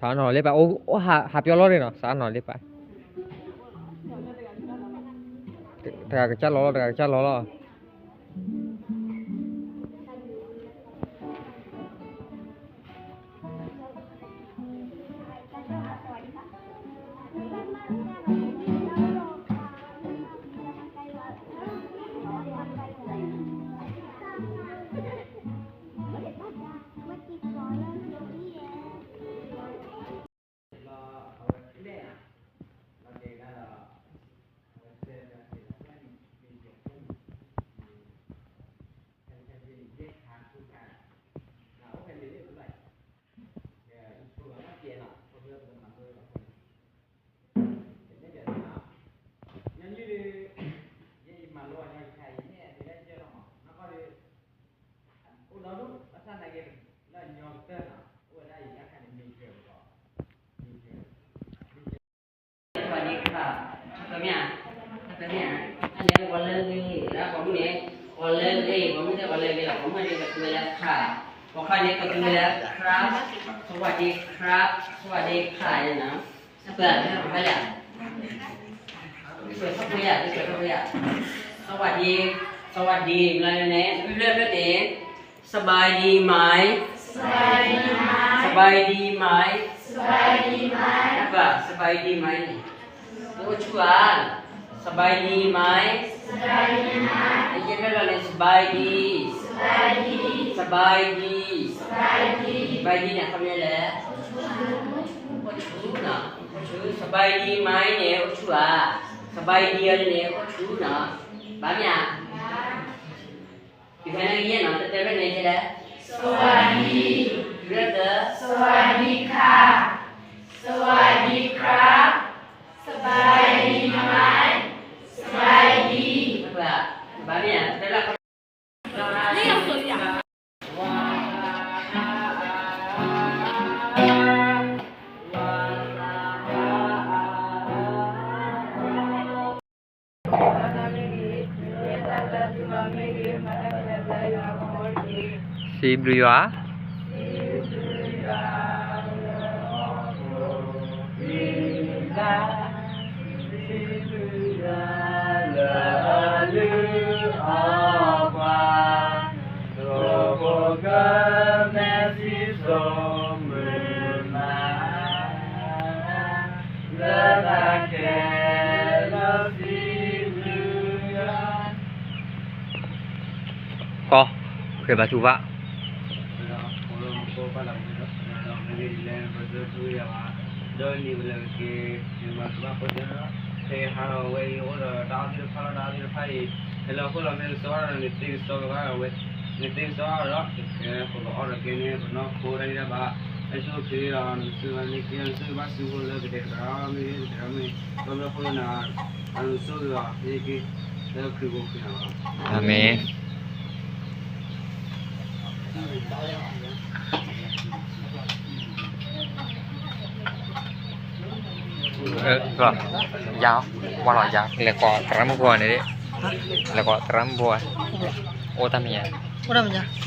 စးနီၢ်လ့ပာ်, အိၣ် ဟးပၠီလီၤန့ၣ်နီၤ, စးနီၢ်လ့ပာ်, တဂၤကစၢ်လီၤလီၤ, တဂၤကစၢ်လီၤလီၤ. สวัสดีค่ะ ทำไมอ่ะ ทำไมอ่ะ อันนี้วันเลิกนี่นะ ผมเนี่ย วันเลิกนี่ ผมไม่ใช่วันเลิกนี่หรอก ผมไม่ได้กระเทือแล้วค่ะ ผมข้อนี้กระเทือแล้วครับ สวัสดีครับ สวัสดีค่ะเนี่ยนะ เปิดไม่ออกไปเลยอ่ะ เปิดเข้าไปอ่ะ เปิดเข้าไปอ่ะ สวัสดี สวัสดี อะไรเนี่ย เริ่มแล้วเนี่ย สบายดีไหม สบายดีไหม สบายดีไหม สบายดีไหม แล้วก็สบายดีไหม โอ้ชัวร์ สบายดีไหม สบายดีไหม ไอ้เจ๊ก็เลยสบายดี สบายดี สบายดี สบายดี สบายดีเนี่ย คำนี้แหละ โอ้ชัวร์เนาะ โอ้ชัวร์ สบายดีไหมเนี่ย โอ้ชัวร์ สบายดีเนี่ย โอ้ชัวร์เนาะ บ้าไหมอ่ะ อยู่แค่นั้นเองเนาะ แต่แต่ไม่ในใจแล้ว สวัสดี เรื่องเด้อ สวัสดีค่ะ สวัสดีครับ สบายดีไหม สบายดี แบบแบบเนี้ยแต่ละคน စံးဘျုးယွၤ ကီ ကဲဘၣ်တူၢ်ဘၣ် ဒီးနံၤဝဲလၢက့ၤ နမၤကဘၣ်ဃိသ့ၣ်နီၤ ဖဲဟးလီၤဝဲအံၤ အိၣ်ဒီးတၢ်အီၣ်သ့ၣ်တဖၣ်လီၤ တၢ်အီၣ်သ့ၣ်တဖၣ်အံၤ ဟဲလီၤဃိလီၤမ့ၢ်ကစီဒီး နသ့ကစီကဘၣ်ဝဲ နသ့ကစီဒီး ကဲပကအီၣ်ဒီးကဲန့ၣ် ပနီၢ်ခိတၢ်ဂံၢ်တၢ်ဘါ အဆိၣ်ချ့ဒီး နကစၢ်ဘၣ်န့ၣ်က့ နကစၢ်ဘၣ်စုဖိလၢကတဲာ်ကတီၤမ့ၢ်ဂ့ၤ ကတဲာ်ကတီၤမ့ၢ်ဂ့ၤ ဒီးမ့ၢ်ဃိလၢနၤ နကစၢ်ဘၣ်န့ၣ်က့ လၢခရံာ်ဖိခရံာ်နၤလီၤ အၤမ့ၣ် ယၤ ဝဲလီၤယၤ လဲၤကိးသရၣ်မုၣ်ဖိန့ၣ် လဲၤကိးသရၣ်မုၣ်ဖိ အိၣ်တၢ်မံၤညါ အိၣ်တၢ်မံၤညါ